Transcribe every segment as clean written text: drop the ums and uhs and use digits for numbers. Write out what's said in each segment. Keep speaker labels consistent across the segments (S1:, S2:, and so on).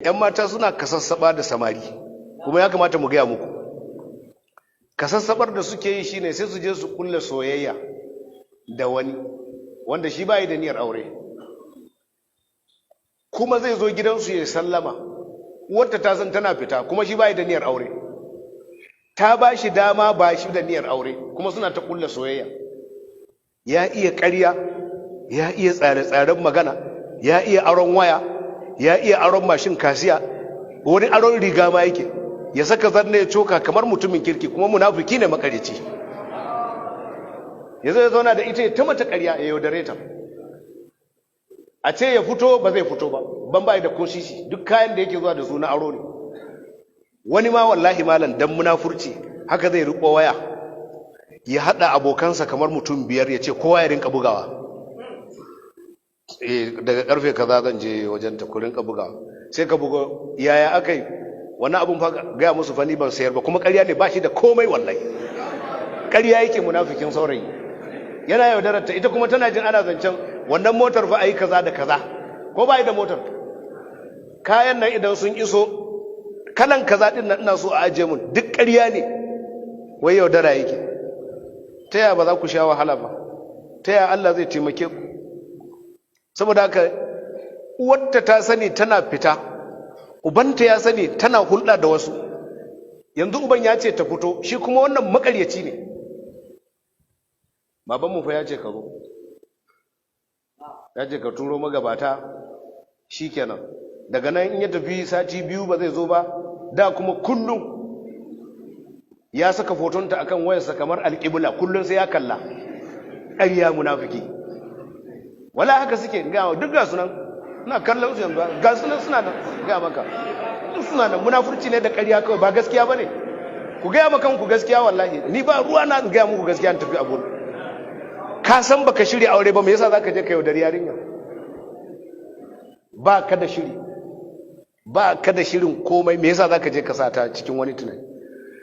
S1: 'Yan mata suna kasassaba da samari, kuma ya kamata mu gaya muku. Kasassabar da suke yi shine sai su je su kulle soyayya da wani wanda shi bai da niyyar aure, kuma zai zo gidansu ya sallama. Uwarta ta san tana fita, kuma shi bai da niyyar aure. Ta ba shi dama, ba shi da niyyar aure, kuma suna ta kulle soyayya. Ya iya ƙarya, ya iya tsare-tsaren magana, ya iya aron waya, ya iya aron mashin kasiya, wani aron riga ma yake, ya saka zanne ya coka kamar mutumin kirki, kuma munafiki ne, makareci. Ya zo ya zauna da ita, ya ta mata ƙarya, ya yaudare ta. A ce ya fito, ba zai fito ba, ban bai da kosisi. Duk kayan da yake zuwa da su na aro ne. Wani ma wallahi malam, dan munafurci haka zai riko waya ya hada abokansa kamar mutum 5, ya ce kowa ya rinka bugawa. Daga karfe kaza zan je wajen ta, ku rinka bugawa. Sai ka buga, yaya akai wani abun fa? Gaya musu fa ni ban sayar ba. Kuma ƙarya ne, ba shi da komai. Wallahi ƙarya yake. Munafikin saurayi yana yaudarar ta. Ita kuma tana jin ana zancen wannan motar fa, ayi kaza da kaza, ko bai da motar. Kayan nan idan sun iso, kalan kaza din nan ina so a ajiye mun. Duk ƙarya ne, wai yaudara yake. Ta yaya ba za ku sha wahala ba? Ta yaya Allah zai taimake ku? Saboda haka uwarta ta sani tana fita, ubanta ya sani tana hulɗa da wasu. Yanzu uban ya ce ta fito, shi kuma wannan makaryaci ne. Babanmu fa ya ce ka zo, ya ce ka turo magabata. Shikenan, daga nan in ya tafi sati 2 ba zai zo ba. Da kuma kullum ya saka fotonta akan wayarsa kamar alƙibla, kullum sai ya kalla. Ƙarya, munafiki. Wala haka suke ga duk, ga sunan ina kallon su yanzu, ga sunan suna nan, ga maka duk suna nan. Munafurci ne da ƙarya kawai, ba gaskiya bane. Ku gaya maka ku gaskiya. Wallahi ni ba ruwa na, gaya muku gaskiya tafi abu. Ka san baka shirya aure ba, me yasa zaka je ka yaudari yarinya? Ba ka da shiri, ba ka da shirin komai, me yasa zaka je ka sa ta cikin wani tunani?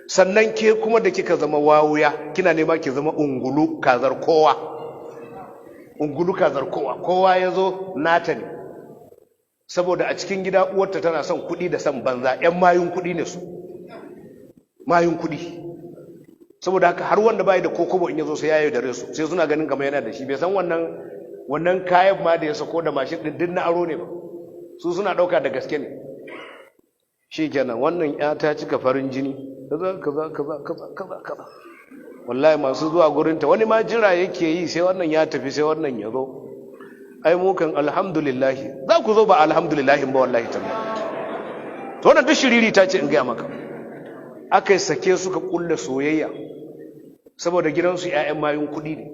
S1: Sannan ke kuma da kika zama wawuya, kina nema ki zama ungulu kazar kowa, ungulu kazar kowa, kowa ya zo nata ne. Saboda a cikin gida uwarta tana son kuɗi da son banza, 'yan mayun kuɗi ne su, mayun kuɗi. Saboda haka har wanda bai da kokobo, in ya zo sai ya yaudare su, sai suna ganin kamar yana da shi. Bai san wannan kayan ma da ya sako da mashin din din na aro ne ba, su suna ɗauka da gaske ne. Shikenan, wannan ya ta cika farin jini, kaza kaza kaza kaza kaza kaza. Wallahi masu zuwa gurinta, wani ma jira yake yi sai wannan ya tafi, sai wannan ya zo. Ai mu kan alhamdulillah za ku zo, ba alhamdulillah ba, wallahi tallahi. To wannan duk shiriri ta ce in gaya maka. Aka yi sake suka kulle soyayya saboda gidansu 'ya'yan mayun kuɗi ne.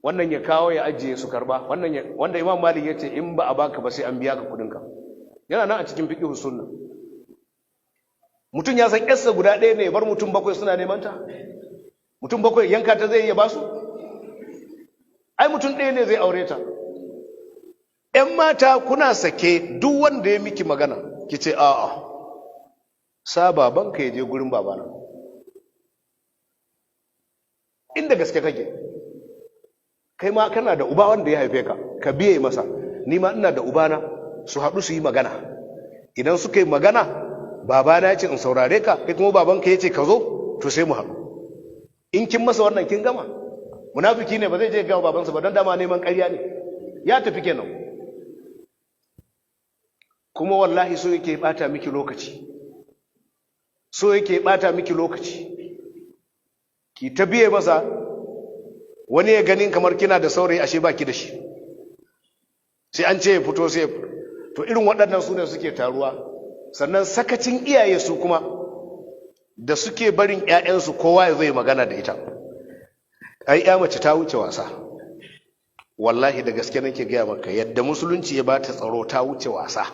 S1: Wannan ya kawo ya ajiye su karba, wannan ya, wanda Imam Malik ya ce in ba a baka ba sai an biya ka kuɗinka, yana nan a cikin Fiqh Sunna. Mutum ya san yarsa guda ɗaya ne, bar mutum bakwai suna neman ta. Mutum bakwai yanka ta zai iya basu? Ai mutum ɗaya ne zai aure ta. ‘Yan mata, kuna sake, duk wanda ya miki magana ki ce a'a, sa babanka ya je gurin babana. Inda gaske kake, kai ma kana da uba wanda ya haife ka, ka biye masa. Ni ma ina da ubana, su haɗu su yi magana. Idan suka yi magana, babana ya ce in saurare ka, kai kuma babanka ya ce ka zo, to sai mu haɗu. In kin masa wannan, kin gama. Munafiki ne, ba zai je ga babansa ba, don dama neman ƙarya ne. Ya tafi kenan. Kuma wallahi so yake bata miki lokaci, so yake bata miki lokaci, ki ta biye masa. Wani ya ganin kamar kina da saurayi, ashe baki da shi. Sai an ce ya fito, sai ya fito. To irin waɗannan su ne suke taruwa. Sannan sakacin iyaye su kuma da suke barin 'ya'yansu kowa ya zai magana da ita. Ai ya mace ta wuce wasa. Wallahi da gaske nake gaya maka, yadda musulunci ya bata tsaro, ta wuce wasa.